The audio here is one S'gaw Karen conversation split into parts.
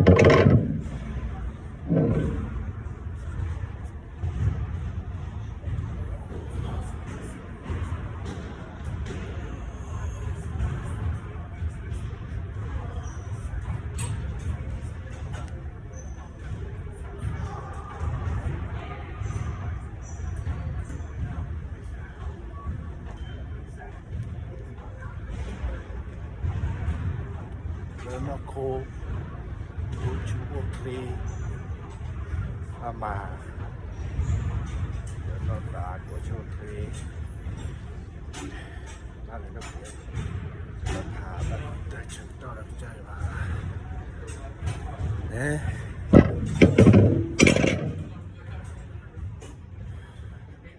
လၢနီၢ်ခိ အိၣ်ဆူၣ်အိၣ်ချ့ အမၤ လၢနီၢ်သးကအိၣ်ဆူၣ်အိၣ်ချ့ ဘၣ်လၢနီၢ်ခိ လၢဖးဘၣ်တၢ်ဆၢကတီၢ်ဒီးကစ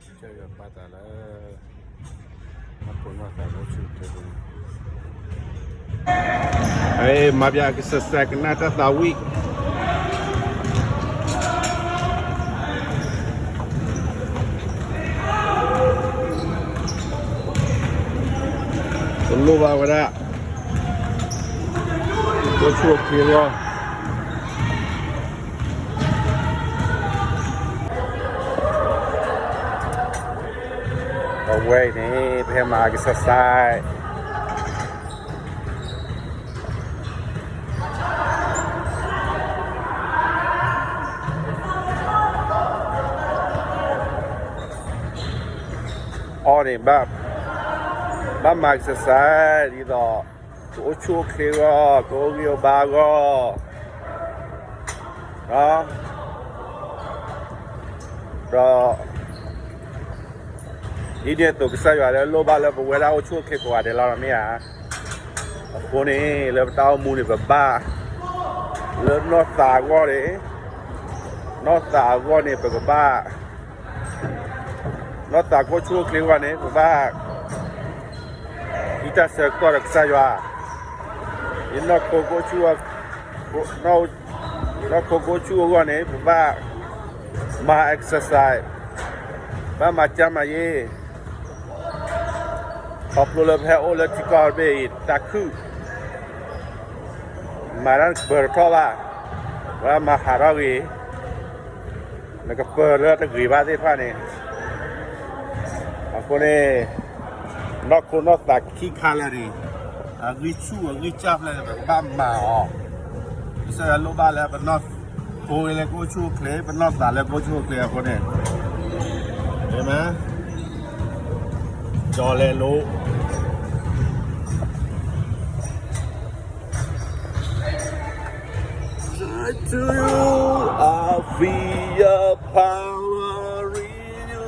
ၢ်ယွၤ ကစၢ်ယွၤဘၣ်သးလၢ နီၢ်ခိနီၢ်သးကအိၣ်ဆူၣ်အိၣ်ချ့ မၤဘၣ် exercise ကနၣ်တၢ်သးဝံၣ် တလိၣ်ဘၣ်ဝဲဒၣ် ကအိၣ်ဆူၣ်အိၣ်ချ့လီၤ. အဝဲအံၤန့ၣ် ပဟဲမၤ exercise အီၤန့ၣ် ဘၣ်မၤ exercise ဒ်သိး ကအိၣ်ဆူၣ်အိၣ်ချ့အဂီၢ် ကအိၣ်ဂံၢ်အိၣ်ဘါအဂီၢ် ဒီး ဒ်န့ၣ်အသိး ကစၢ်ယွၤလၢလိၣ်ဘၣ်လၢပဝဲဒၣ်အိၣ်ဆူၣ်အိၣ်ချ့ကိးဂၤဒဲးလီၤ မ့ၢ်ဧါ. အဃိန့ၣ် လၢပတၢ်အိၣ်မူန့ၣ် ပဘၣ် လၢနီၢ်သးအဂီၢ်န့ၣ် နီၢ်သးအဂီၢ်န့ၣ် ပကဘၣ် နီၢ်သးကအိၣ်ဆူၣ်အိၣ်ချ့အဂီၢ်န့ၣ် ပဘၣ် ဟံးတၢ်ဆၢကတီၢ်ဒီးကစၢ်ယွၤ, ယနီၢ်ခိကအိၣ်ဆူၣ်, နီၢ်ခိကအိၣ်ဆူၣ်အဂီၢ်န့ၣ် ပဘၣ်မၤ exercise, ဘၣ်မၤကၢ်မၤယ့, ခီဖျိလၢပဟဲအိၣ်လၢထံကီၢ်တဘ့ၣ်အံၤ တၢ်ခုၣ် မၤတၢ်ကပၢၤတထီၣ်ဘၣ်, ပဘၣ်မၤဟးထီၣ်ဂ့ၤ, နကပၢၤလၢတဂ့ၤဘၣ်သ့ၣ်တဖၣ်န့ၣ်, အဃိန့ၣ် နီၢ်ခိနီၢ်သးခံခါလၢာ်န့ၣ် အဂံၢ်ဆူၣ်အဂံၢ်စၢ်ဖျၢၣ်န့ၣ် ပကဘၣ်မၤအီၤ, ကစၢ်ယွၤလိၣ်ဘၣ်လၢပနီၢ်ခိလၢကအိၣ်ဆူၣ်အိၣ်ချ့, ပနီၢ်သးလၢကအိၣ်ဆူၣ်အိၣ်ချ့အဃိန့ၣ်, အၤမ့ၣ်, ဒီးလဲၤလိ To you I feel a power in you.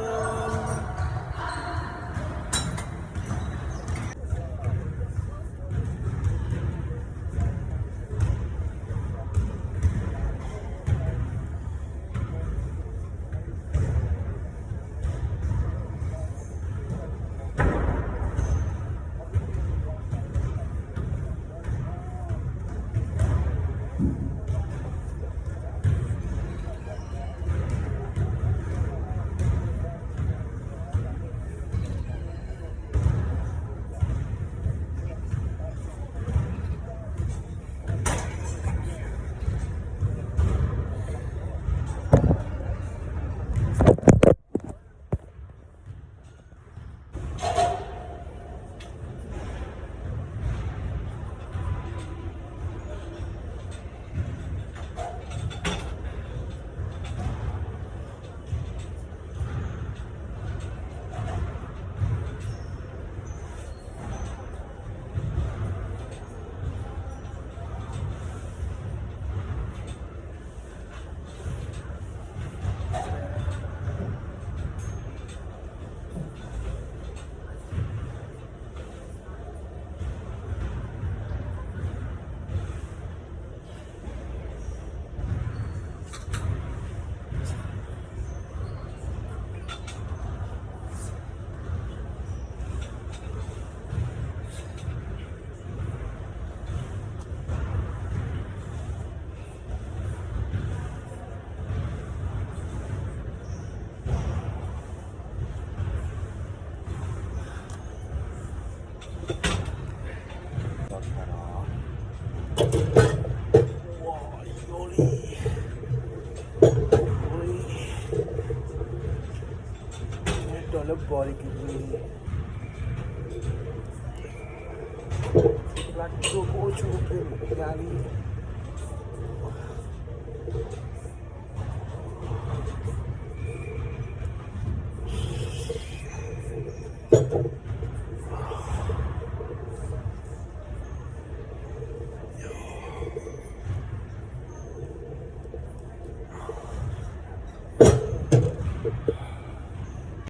က့ၤလၢ ကျါက့ၤကအိၣ်ဆူၣ်အိၣ်ချ့မး ယၤလံ.